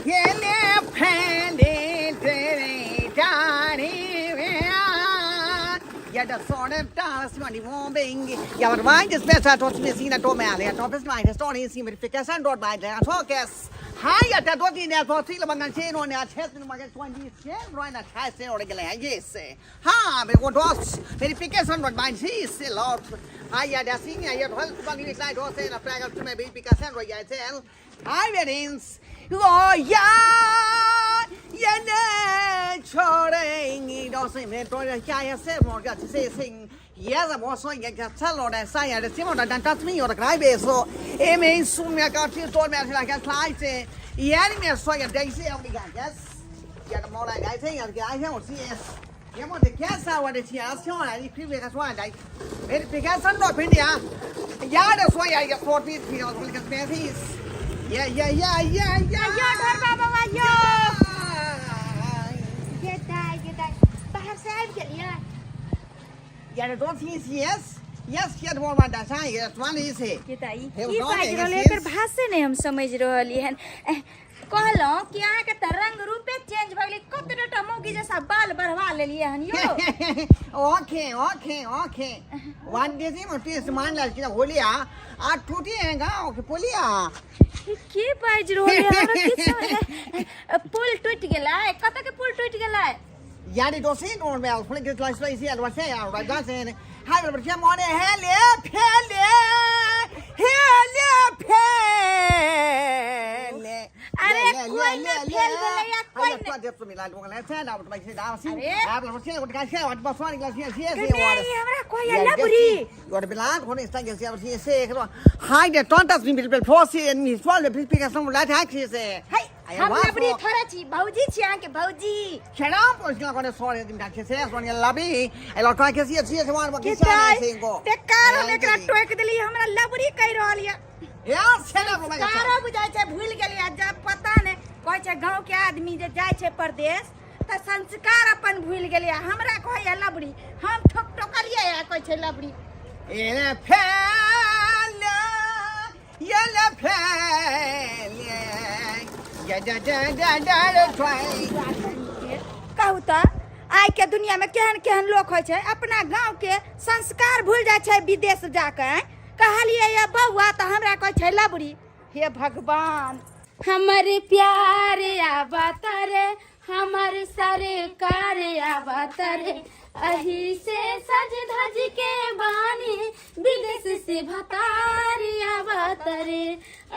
खेले फैले तेरे जाने Ja, det sa det där som man i Bombing. Jag var vajdes bästa trots med sina tomäliga. Toppes vajdes står i sin verification dot by the focus. Hej, det då din på till man kan se någon att hästen man kan stå en sen right att här ser det glädje. Yes. Ha, men och då verification dot by sis lot. Hej, det singa jag höll på ni vet då sen att fråga till mig verification då jag sen. Hej, verins. Ja, jag छोड़ेंगी डोसे में तो क्या है से मोर का से सिंह ये सब वो सो ये क्या चलो ने साया रे सिमो डन टच मी और क्राई बेसो ए में सुन में का चीज तो में लगा स्लाइड से ये में सो ये डेसे हो गया यस ये तो मोरा गाइस है यार क्या है और सी एस ये मोर क्या सा वाले छिया सो ना ये फिर का सो आई मेरे पिकासन नो पिंडिया यार सो यार ये फोर पीस भी और बोल के पेसीस या या या या या यो ढोर बाबा यो ये दाइ ये दाइ बाहर से आबि गेलियै। Yeah, don't see yes. Yes, yes, one one that's yes, one is he. के दाइ हे, की गाँव बाजि में रहल yes, एकर yes. भाषे नहि हम समझि रहलियै हन। कहलहुँ कि अहाँके तऽ रंग रूपे चेंज भऽ गेलै, कतनो टा मौगी जैसा बाल बढ़वा लेलियै हन यो। Okay, okay, okay. One day see my मान ला कि होलिया आ टूटी है गाँव के पुलिया। ई की बाजि रहल है हमरा किछु समझ पुल टूटि गेलै? कतऽ के पुल टूटि गेलै? यानी तो सीन और मैं फुल के क्लास में इसी अलवा से यार राजा से हाय बच्चे मोने हेले फेले हेले फेले। अरे कोई ने फेल भेलै या कोई ने जब तो मिला लोग ले से ना भाई से दाव सी अरे। आप लोग से उठ के से बस वाली क्लास से से कने हमरा कोई लबरी और बिलान होने इस तरह से अब से हाय दे टोंटास मी बिल फोसी एंड मी स्वाल बिल पिका सम लाट हाक से है हम लबरी थोड़े छी, भौजी छी अहाँके भौजी। खेड़ा पोसला कोने सोरे दिन डाके से सोने लबी ए लटा के सी सी से वान के बकी दाइ से को बेकार हम एकरा टोकि देलियै, हमरा लबरी कहि रहल यऽ। यार छेड़ा को मैं कारो बुझाइ छै भूलि गेलियै। जब पता नहि कहै छै गाँव के आदमी जे जाइ छै परदेश तऽ संस्कार अपन भूलि गेलियै। हमरा कहैया लबरी, हम ठोक टोकलियै आ कहै छै लबरी। ए फैल ये ले फैल या जा जा जा जा ट्राई। कहू तऽ आइ के दुनिया में केहन केहन लोक होइ छै, अपना गाँव के संस्कार भूल जाइ छै विदेश जाके। कहलियै ये बौआ तऽ हमरा कहै छै लबरी। हे भगवान, हमर प्यार आवतरे, हमर सरकार आवतरे, अही से सज धज के बानी, विदेश से भतार आवतरे,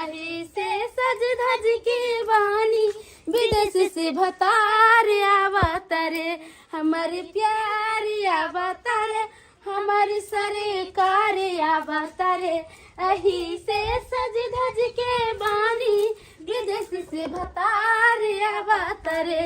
अही से सज धज के बानी, विदेश से भतार आवतरे, हमर प्यार आवतरे, हमर सरकार आवतरे, अही से सज धज के बानी, विदेश से भतार आवतरे,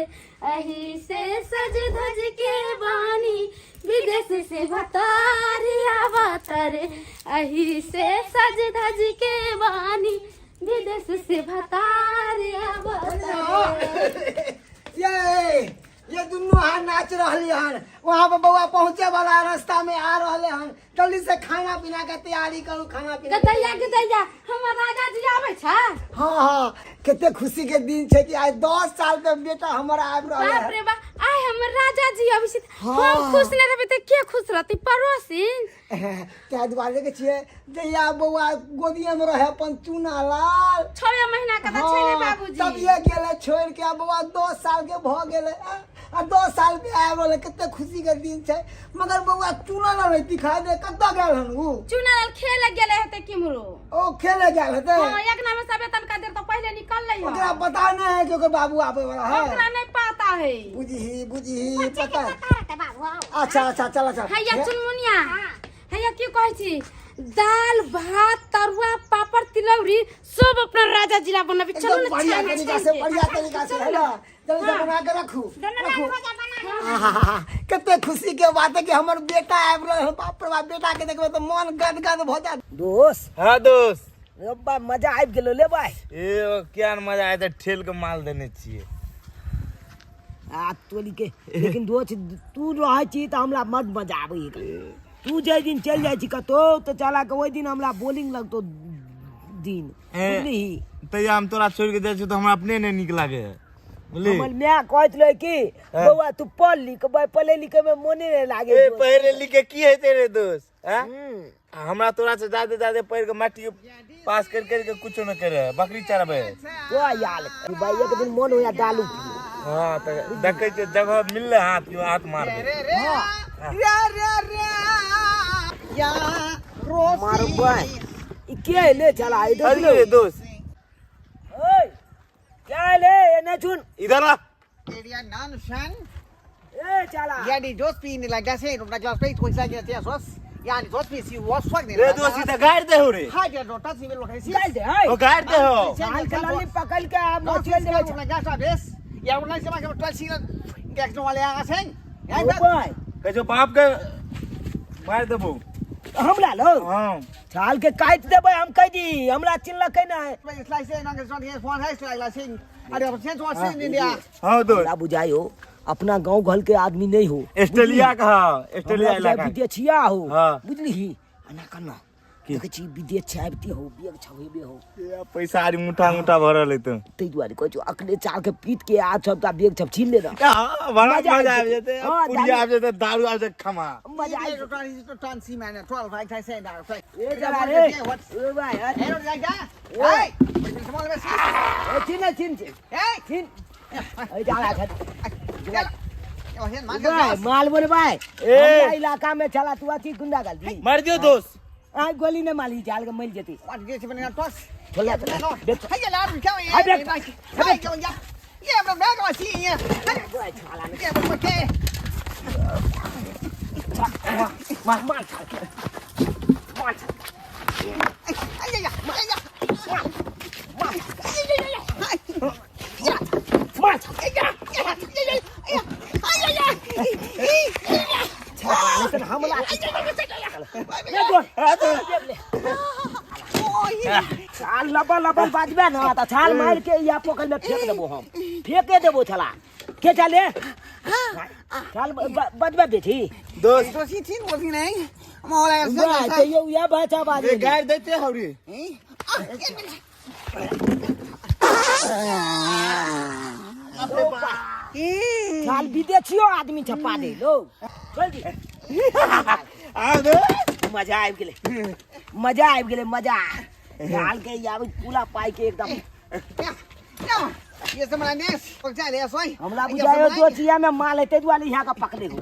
अही से सज धज के बानी, विदेश से भतार आवतरे, अही से सज धज के बानी, विदेश से भतार आवतरे। ये दुनू हाथ नाच रहली हन। वहाँ पर बउआ पहुँचे वाला रास्ता में आ रहले हन। जल्दी से खाना पीना के तैयारी करू, खाना पीना। गदैया गदैया, हमर राजा जी आबै छै। हाँ हाँ, कते खुशी के दिन छै कि आइ 10 साल पे बेटा हमर आबि रहले बाप हन। रे बा, आइ हमर राजा जी आबै छै। हाँ। हम खुश नहि रहबै तऽ के खुश रहतै? पड़ोसी। ताहि दुआरे देखै छियै जहिया बउआ गोदिये में रहे अपन चूना लाल 6 महीना के तऽ छै ने बाबूजी, तब ये गेलै छोड़ि के। आ बउआ 10 साल के भऽ गेलै आ 10 साल पे आबि रहलै, कते खुशी के दिन छै। मगर बउआ चूना लाल नहि दिखाई दे, कतऽ गेल हन उ? चूना लाल खेले गेलै हेतै किम्हरो। ओ खेले गेल हेतै? हाँ, एक नामे सबे तनका देर तो पहले निकललै हन। ओकरा पता नहि है कि ओकर बाबू आबै वाला है। ओकरा नहीं पता है। बुझही बुझही पता। अच्छा अच्छा, चल चल। हैया चुनमुनिया, हैया की कहै छी, दाल भात तरुआ पापड़ तिलौरी सब अपना राजा जिला बनाबी। चलो एकदम ने बढ़िया छानि तरीका से, छानि के। बढ़िया तरीका से है ना, जल्दी से बना के रखू रखू। आहा, कते खुशी के बात है कि हमर बेटा आबि रहल है। बाप रे बाप, बेटा के देखबै तऽ मन गदगद भऽ जायत। दोस्त। हाँ दोस्त। रे बा, मजा आबि गेलो ले भाई। ए क्या मजा आया, ठेल के माल देने छियै। आ तोली के, लेकिन दोस्त तू रहै छी तऽ हमरा बड मजा आबै। तू जाहि दिन चलि जाइ छी कतौ तऽ चला के ओहि दिन हमरा बोलिंग लगतौ दिन। ए, बुझली? तैया हम तोरा छोड़ के जाइ छियौ तऽ हमरा अपने नहि नीक लागे है, बुझली? हमर माय कहैत रहे कि बौआ तू पढ़ लिख, भाई पढ़े लिखे में मोने नहीं लागे। ए, पढ़े लिखे की हेतै रे दोस्त? हैं? आ हमरा तोरा से ज्यादा ज्यादा पढ़ के मैट्रिक पास कर कर के कुछो न करे है, बकरी चराबे है। तो यार कि भाई एक दिन मन होया दालू पियो। हाँ तऽ देखै छियै जगह मिललै, हाथ के हाथ मार दे। रे रे रे रे रे या मारो रोसी भाई ई के ले चला इधर। अरे रे दोस्त, ओए क्या ले एने चुन। इधर आ। एरिया नान शन। ए चला। यानी जोस पीने लगा से अपना क्लास पे कोई सा गया सोस यानी जोस पी सी वो स्वग ने। रे दोस्त, ई तऽ गाड़ि दे हो रे। हां या रोटा सी में लोग सी चल दे है। ओ गाड़ि दे हो। हाल के लल्ली पकड़ के आप मचल देबै अपना gas बेस या उन्ना से माके ट्वेल सी गैस वाले आ सेंग ओ भाई। कहै छौ बाप के मारि देबौ। हमरा लो। हाँ। छाल के काटि देबै हम, कह दी हमरा चिन्हलकै नहि। हाँ दोस्त। हमरा बुझाइ हो अपना गांव घर के आदमी नहीं हो। ऑस्ट्रेलिया का। हाँ, ऑस्ट्रेलिया हमरा बुझाइ इलाका। विदेशिया हो। हाँ। बुझलिही? एना करना देखै छी विदेश छै आबिते हो बेग छबेबे हो। ए, पैसा आरी मुठा मुठा भरल है तो। ताहि दुआरे कहै छौ अखने चाल के पीट के आ सबटा बेग छब छीन ले ना। हाँ, बड़ा मजा मजा आबि आबि जेतै। हाँ, पुड़िया दारू- आबि जेतै, दारू आबि जेतै, खमा मजा आबि जेतै। ए चला रे ओ भाई हट। ए छीन छीन छीन छीन ए चला छत भाई माल बोल भाई। ए। हमरा इलाका में चला तू अथी गुंडा गलती मार दियो दोस्त। आ गोली ने माली जाल के मर जेती। छोला देख। मार मार छाल के मार छाल। मार छाल लेकिन हमला ले दो छाल लबल लबल बाजबे ना त छाल मार के या पोखर में फेंक देबो, हम फेंके देबो। छला के चले छाल बजबे बेटी। दोस्त, वाह तो यो या बचा बाजे। ए गाड़ि देते हौ रे। छाल विदेशियो आदमी छपा दे लो चल दी। आ दे। मजा आबि गेलै, मजा आबि गेलै, मजा छाल के आबै पूला पाइ के एकदम। हमरा बुझायो दोचिया में माल है, ताहि दुआरे यहाँ का पकड़े हो।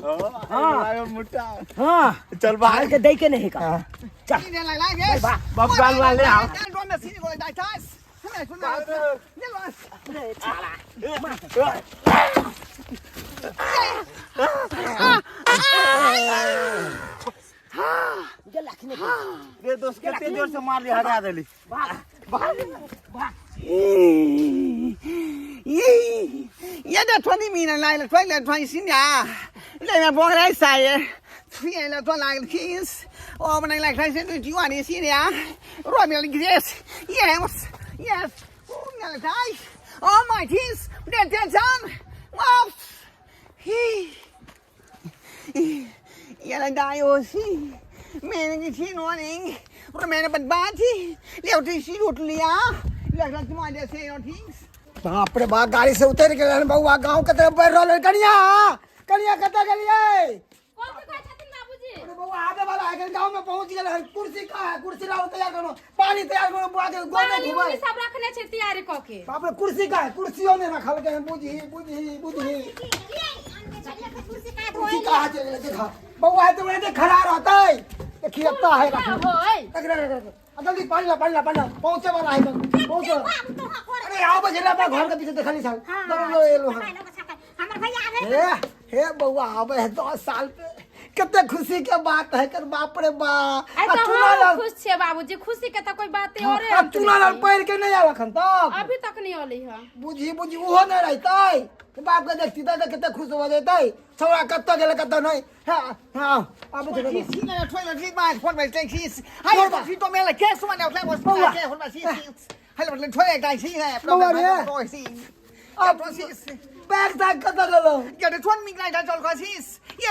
हाँ। मुठा। हाँ। चल बाहर। छाल के दै के नहीं का चल। बाप गाल वाल ले आओ। छाला गेल अखने। रे दोस्त, कते जोर से मारली, हटा देली। भाग भाग भाग। 也得穿的米来来了，穿来穿新的，那边不来晒耶，出来了穿那个 kings，我们那来看现在几万的新的啊，软面的 yes yes yes，我们来，Oh my kings，这这这，哇，嘿，原来打游戏，没人给听我的，我没人笨巴去，了这西路里啊，了这么的谁要听？ बाप रे बाप, गाड़ी से उतर गेल हन बउआ, गांव के तरफ बढ़ रहल हन। कनिया, कनिया कतऽ गेलियै? कथी कहै छथिन बाबूजी? अरे बउआ आबे वाला है, गांव में पहुंच गेल हन। कुर्सी कहाँ है? कुर्सी लाओ, तैयार करो, पानी तैयार करो, बुआ के गोड़ में पानी घुमाए। उनी सब रखने छै तैयारी कऽ के। बाप रे, कुर्सी कहाँ है? कुर्सियों ने रखल के हन। बुझी बुझी बुझी, कुर्सी कहाँ चल गेलै? देखा बउआ है तो वहीं खड़ा रहतै, देखिए अब है रखल। होय। रख रख रख रख, जल्दी पानी ला, पानी ला, पानी ला, पहुंचे वाला है, पहुंचे। अरे आओ बजे अपना घर के पीछे देखली साल लो लो लो। हे हे बउआ आवे है 10 साल पे, कितने खुशी के बात है कर। बाप रे बाप। आइ आ तऽ चूना हम लाल खुश छियै बाबूजी, खुशी के तऽ कोई बाते औरे। आ चूना लाल पहिर के नहीं आयल अखन तक? अभी तक नहीं अलै हँ। बुझी बुझी, ओहो नहीं रहतै तऽ बाप के देखती तऽ कते खुश हो जेतै, छौड़ा कतऽ गेलै कतऽ नहीं। हाँ हाँ, आबै छै। अब बैग तैग कतऽ गेलौ? हे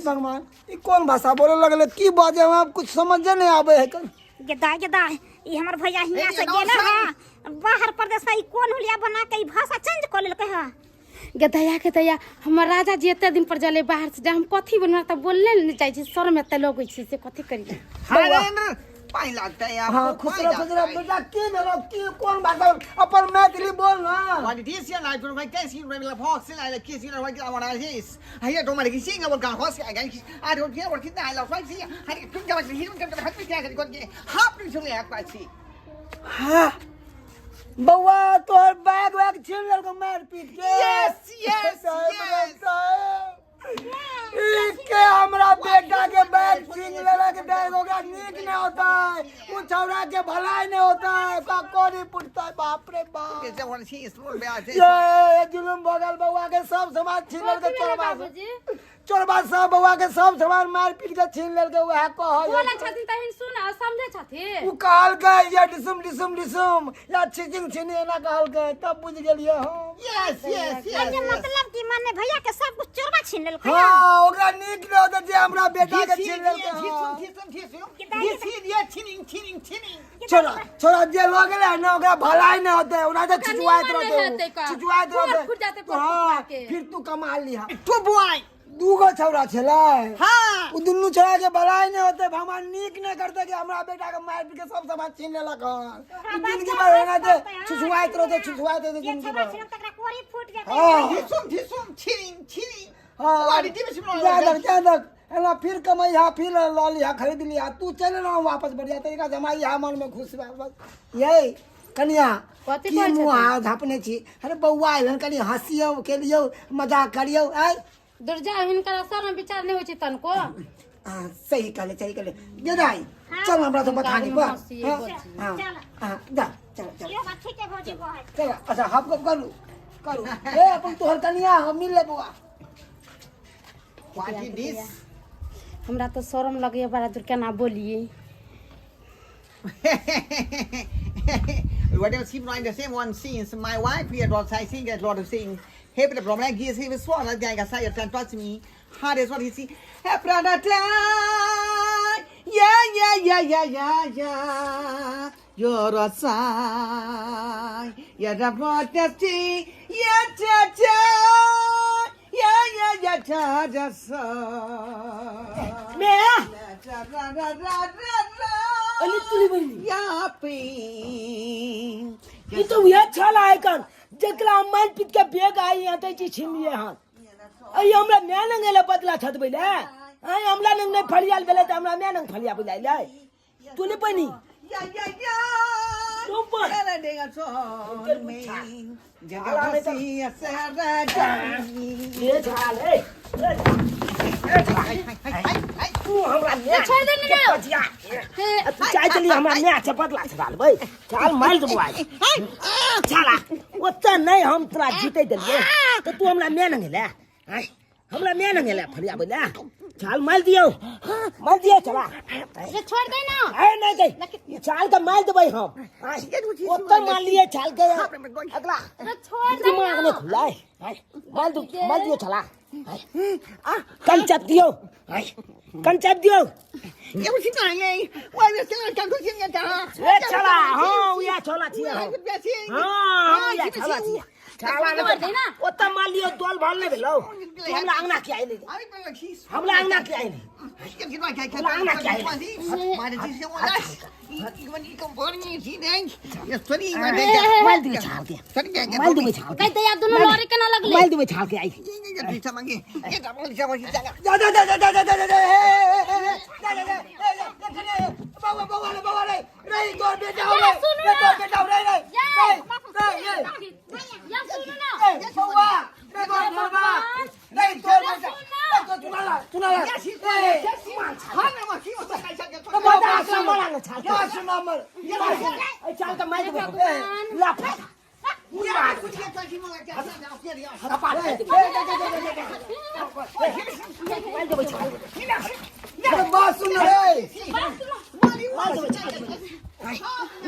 भगवान, ई कोन भाषा बोले लगले, की बाजे हम कुछ समझे नहीं आवे है। गेदा गेदा, ई हमर भैया हियां से गेल हा बाहर प्रदेश में, ई कोन हुलिया बना के ई भाषा चेंज कर लेलकै हा। गदया गदया, हमर राजा जी एते दिन पर जले बाहर से, हम कथी बनवा त बोलले ने जाइ छी, शर्म एते लगै छी, से कथी करिए। पाई लगता है। हाँ, खुश रहो, खुश रहो बेटा। की भेलो, की कोन भाषा, अपन मैथिली बोल ना। What it is here, I don't like this. You remember Fox and I like kiss you know what I want to is. I hear don't like seeing our gun horse. I don't care what I love. I see. I think I was here. Hop to the I see. हाँ बउआ, तोहर bag वैग छीन लेलको मार पीट के। Yes, yes, yes. के हमरा बेटा के बैग छीन लेलक, बैग ओकरा नीक नहीं होता है, उ छौड़ा के भलाई नहीं होता है, का कोरी पुटता है, बाप रे बाप। ये जुलुम भगल, बउआ के सब सामान छीन लेलक चोरबा, चोरबा सब बउआ के सब सामान मार पीट के छीन लेलक। वएह कह बोलै छथिन तहिन सुन समझै छथिन। उ कहलकै ये डिसुम डिसुम डिसुम या छिचिंग छिनी एना कहलकै, तब बुझ गेलियै हम। Yes, yes, yes. ये मतलब कि माने भैया के सब कुछ चोरबा छीन लेलकै। हाँ, ओकरा नीक नहि होतै जे हमरा बेटा के छीन लेलकै। छोरा छोरा जे लऽ गेलै ने, ओकरा भलाई नहि होतै, ओकरा जे छिचुआइत रहतै, छिचुआइत रहतै। हाँ, फिर तू कमा लिहा। टू बॉय, दूगो छौड़ा छलै। हाँ, उ दुनू छौड़ा के भलाई नहि होतै, भगवान नीक नहि करतै कि हमरा बेटा के मारि पीट के सब सामान छीन लेलक हन। उ जिंदगी भर एनाहिते छुछुआइत रहतै, छुछुआइत रहतै जिंदगी भर। तकरा कोरी फूट जेतै। हाँ धिसुम धिसुम छिनिंग छिनिंग। हाँ, जा दक जा दक, एना फिर कमैहा, फिर लऽ लिहा, खरीद लिहा। तू चल ना वापस, बढ़िया तरीका से हम मन में खुश बा बस। ये कनिया, कथी की कहै छथिन? मुँह झापने छी? अरे बौआ एलन, कनि हँसियौ खेलियौ, मजाक करियौ आय। दुर्जा, हिनकर असर में विचार नहि होइ छै तनको। हाँ, सही कहले, सही कहले। गेदाई, चल हमरा तो बथानी पर। हँसिए हाँ बजिए। हाँ हाँ, जा, चल चल। यो बात ठीक है भौजी कहै। चल, अच्छा हप गप करू करू। ए अपन तोहर कनिया, हम मिल ले बौआ। What is this? हमरा तऽ शरम लगैया बड़ा दूर, केना बोलिए। Whatever she writing the same one since my wife here was I think a lot of things. Hey, but the problem is he was swallowed like I say can't touch me. How is what he see? Hey, brother, yeah, yeah, yeah, yeah, yeah, yeah. You're a sign. Yeah, the protesting. Yeah, yeah, yeah. Yeah, yeah, yeah, yeah, yeah, may yeah. Ali तुली बहिनी। या पे ई तो उहे छल icon जेकरा हम मारि पीट के बेग आई यहाँ तै छी छीन लिए हन। अई हमरा माय नंग एले बदला छतबै ले। आई हमरा नंग नहि फरियाल भेलै तऽ हमरा माय नंग फरिया बुझाइ ले तुली बहिनी। या या या तुम पर। ए छाल, ए तू हमरा माय छोड़ दे ने। बचिया तू चाहे चली हमरा माय से बदला छड़ा लेबै, चाल मारि देबौ आइ छाला। ओतऽ नहि हम तोरा जीते देलियै तऽ तू हमरा माय नंग एले, आँय हमरा माय नंग एले फरियाबै ले। चाल मारि दियौ, मारि दियौ चला। रे छोड़ दे ना। अरे नहीं दे, ई चाल के मारि देबै हम। आँय, ओतऽ मारलियै चाल के अगला रे छोड़ दे। दिमाग नहि खुलाय। आँय, मारि दू, मारि दियौ छला। कन चाप दियौ, आँय, कन चाप दियौ। ए छला, हाँ उएह छला छियै हम। हाँ, हम उएह छला छियै। छला छोड़ दे ना। ओतऽ मारलियै, दल भल नहि भेलौ। तू हमरा अंगना के आइले, हमरा अंगना के आइले। मारि देबै छाल के, मारि देबै छाल के। कहि दे, दुनू लड़े केना लगले? मारि देबै छाल के आई। जा जा जा जा जा जा जा जा, हे हे हे हे, जा जा जा, ए ए देखने, बउआ बउआ रे, बउआ रे रे, तोर बेटा हो रे। सुनू रे ना। तोर बेटा हो रे रे रे रे रे। या सुनू ना। ए बउआ रे, तोर बेटा रे, तोर बेटा रे, तोर चुनाला चुनाला ए बता मारा ना छाल के। दस नंबर। ए छाल के मारि देबै हम। लाफा ए जा जा जा जा जा, मारि देबै छाल के। अरे बात सुन रे। मारि देबै छाल के।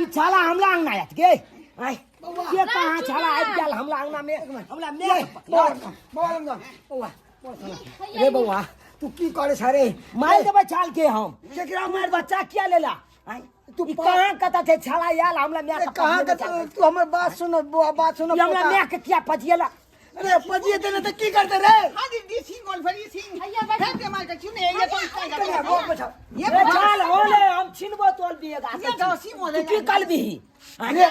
ई छाला हमरा अंगना आयत गे। आय के कहाँ छाड़ा आबि गेल हमरा अंगना में हमरा माय बौआ बौआ लग जा, बौआ बौआ, रे बौआ तू की करे छ रे मारि देबै छाल के हम केकरा हमर बच्चा किया लेला आँय? तू ई कहाँ कतऽ छै छाला आयल हमरा माय अरे के कहाँ के पजिएला तू तू हमर बात सुन बौआ बात सुन ई हमरा माय के किया पजिएला अरे पजिए देने तो की करते रे हाँ जी दी सिंह गोल फरी सिंह भैया, बैठ। हे मार के चुने ये तो इसका कनिया बौआ बैठा ये ए चाल होले हम छिनबो तोल दिए गाछ ये दसी मोले तू की करबिही अरे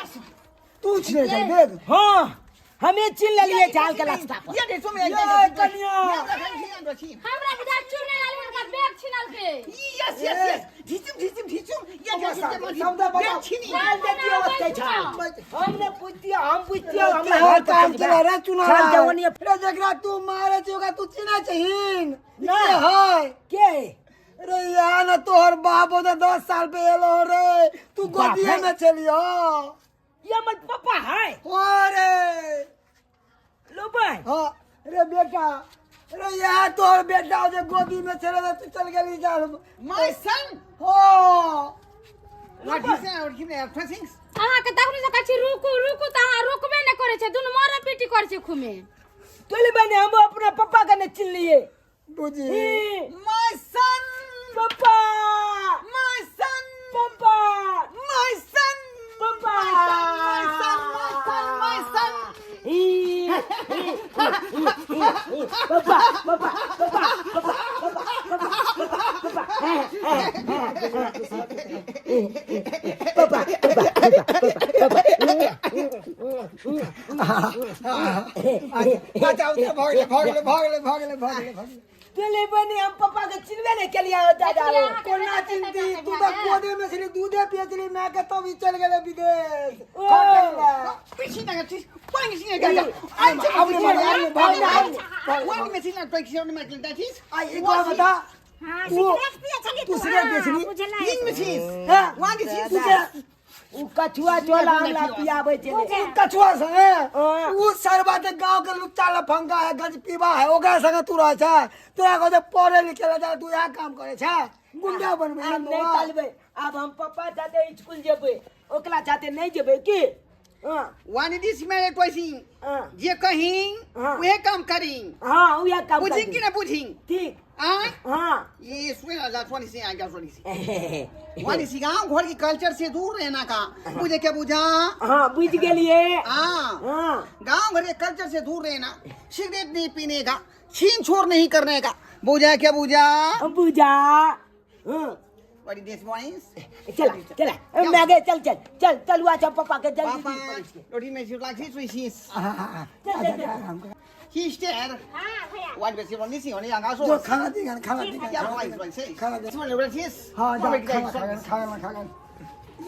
तू छिने चल देख हाँ हमें छीन लेलिए चाल के रास्ता पर ये देखो मैं ये कनिया हमरा बुझा चुरने लाल हुनका बैग छिनल के यस यस यस ढिचुम ढिचुम ढिचुम ये समझा बताओ। छिनी माल देतियो ओते छाल हम ने पूछतियो हम पूछतियो हमरा हमरा घर काम चला रे चुना छाल के ओनिए रे जकरा तू मारे छी ओकरा तू चिन्है छहीन ना। के है के रे या ना तोहर बाप ओते 10 साल पे एलो रे तू बाप गोदिए रे। में चलियो ये हमर पापा है हो रे लो भाई हाँ रे बेटा रे यहाँ तोहर बेटा जे गोदी में चले रे तू चल गेली जाल माय सन हो what is और की ने थिंग्स अहाँ के तखनी से कहै छी रुकू रुकू तऽ अहाँ रुकबे नहि करै छै दुनू मारा पीटी करै छै खूमे तोले बने हम अपना पप्पा के ने चिन लिए बुझी my son papa my son papa my son papa my son my son my son ई, ई, ई, ई, पापा पापा पापा पापा पापा पापा पापा पापा पापा अच्छा अच्छा भऽ गेलै भऽ गेलै भऽ गेलै भऽ गेलै भऽ गेलै भऽ गेलै तोले बने हम पापा के चिन्हबे नहीं केलिए हो दादा हो कोना चिंती तू तऽ गोदे में छली दूधे पिए छली माय के तब ई चल गेलै विदेश ओ। खटै लए। पीछे ना चीज पानी से जा आब ने मारे, आब ने, भाग, भाग, वन में सिला टैक्सी और में that is आ एक बार बता हाँ तू- सिगरेट पिए छली तू सिगरेट पिए छली? बुझलै तीन में चीज हाँ? वन चीज तू के उ कछुआ झोला हमरा पियाबै छै उ कछुआ संगे हाँ। उ सरबा के गांव के लुच्चा लफंगा है गंज पीबा है ओकरा संगे तू रह छै तोरा कहै छै पढ़े लिखे ला जा तू इएह काम करे छै गुंडा बनबै आब नहीं चलबै आब हम पप्पा साथे स्कूल जेबै ओकरा साथे नहीं जेबै की हाँ वन this मेरे टोइसिंग हाँ जे कहीं हाँ। वह काम करी हाँ उहे काम बुझी करबै। कि ना बुझी ठीक आ हाँ ये सुन जा सोनी से आ गया सोनी से वानी सी गांव घर की कल्चर से दूर रहना का बुझे क्या बुझा हाँ बुझ गेलिए हाँ हाँ गांव घर के कल्चर से दूर रहना सिगरेट नहीं पीने का छीन छोर नहीं करने का बुझा क्या बुझा बुझा हाँ बड़ी देश बॉयज चला चला मैं गए चल चल चल चल हुआ चल पापा के जल्दी पापा रोटी में शिवला छी सुई छी चल चल चल ही स्टेर हाँ भैया वाट बेसी बनी सी होने आगा सो जो खाना दी खाना दी क्या भाई सुन से खाना दे। सुन ले चीज हाँ जा खाना खाना खाना खाना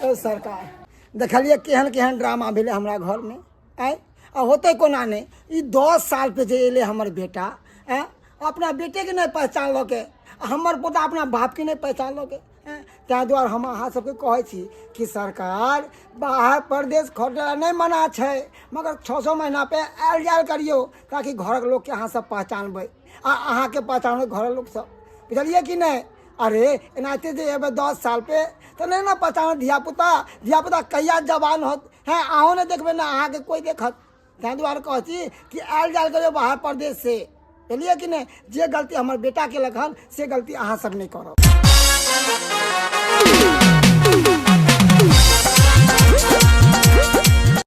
यो सरकार देखलिए केहन केहन ड्रामा भेलै हमरा घरमे आँय आ होतै कोना नहि ई 10 साल पे जे एलै हमर बेटा आँय अपना बेटेके नहि पहचानलकै आ हमर पोता अपना बापके नहि पहचानलकै आँय ताहि दुआरे हम अहाँ सबके कहै छी कि सरकार बाहर परदेश खटै लए नहि मना छै मगर 6 महीना पे आयल जायल करियौ ताकि घरक लोकके अहाँ सब पहचानबै आ अहाँके पहचानबै घरक लोकसब बुझलियै कि नहि अरे एनाहिते जे एबै 10 साल पे तऽ नहि ने पहचानत धियापुता धियापुता कहिया जवान होत हैं अहूँ नहि देखबै ने अहाँके कोइ देखत ताहि दुआरे कहै छी कि आयल जायल करियौ बाहर परदेश से बुझलियै कि नहि जे गलती हमर बेटा केलक हन से गलती अहाँ सब नहि करब।